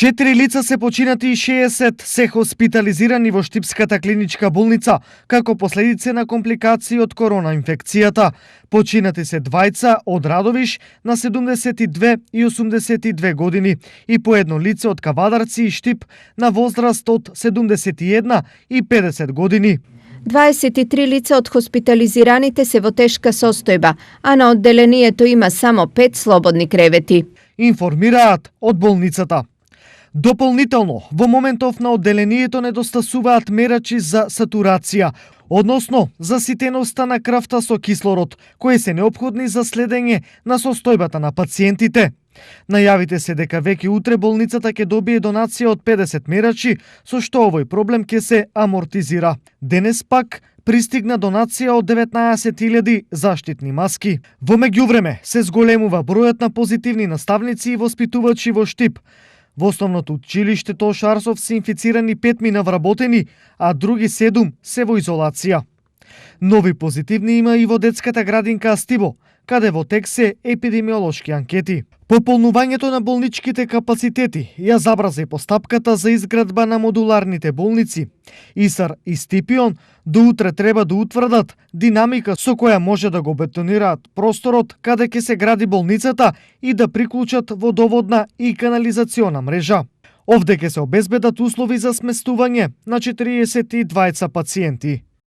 4 лица се починати и 60 се хоспитализирани во Штипската клиничка болница како последица на компликации од корона инфекцијата. Починати се двајца од Радовиш на 72 и 82 години и по едно лице од Кавадарци и Штип на возраст од 71 и 50 години. 23 лица од хоспитализираните се во тешка состојба, а на одделението има само 5 слободни кревети. Информираат од болницата. Дополнително, во моментов на одделението недостасуваат мерачи за сатурација, односно заситеноста на крвта со кислород, кои се неопходни за следење на состојбата на пациентите. Најавите се дека веќе утре болницата ќе добие донација од 50 мерачи, со што овој проблем ќе се амортизира. Денес пак пристигна донација од 19.000 заштитни маски. Во меѓувреме се зголемува бројот на позитивни наставници и воспитувачи во Штип. Во основното училиште Тошарсов се инфицирани 5 навработени, а други 7 се во изолација. Нови позитивни има и во детската градинка Астибо, каде во тек се епидемиолошки анкети. Пополнувањето на болничките капацитети ја забрза и постапката за изградба на модуларните болници. ИСАР и Стипион до утре треба да утврдат динамика со која може да го бетонираат просторот каде ќе се гради болницата и да приклучат водоводна и канализациона мрежа. Овде ќе се обезбедат услови за сместување на 42 пациенти.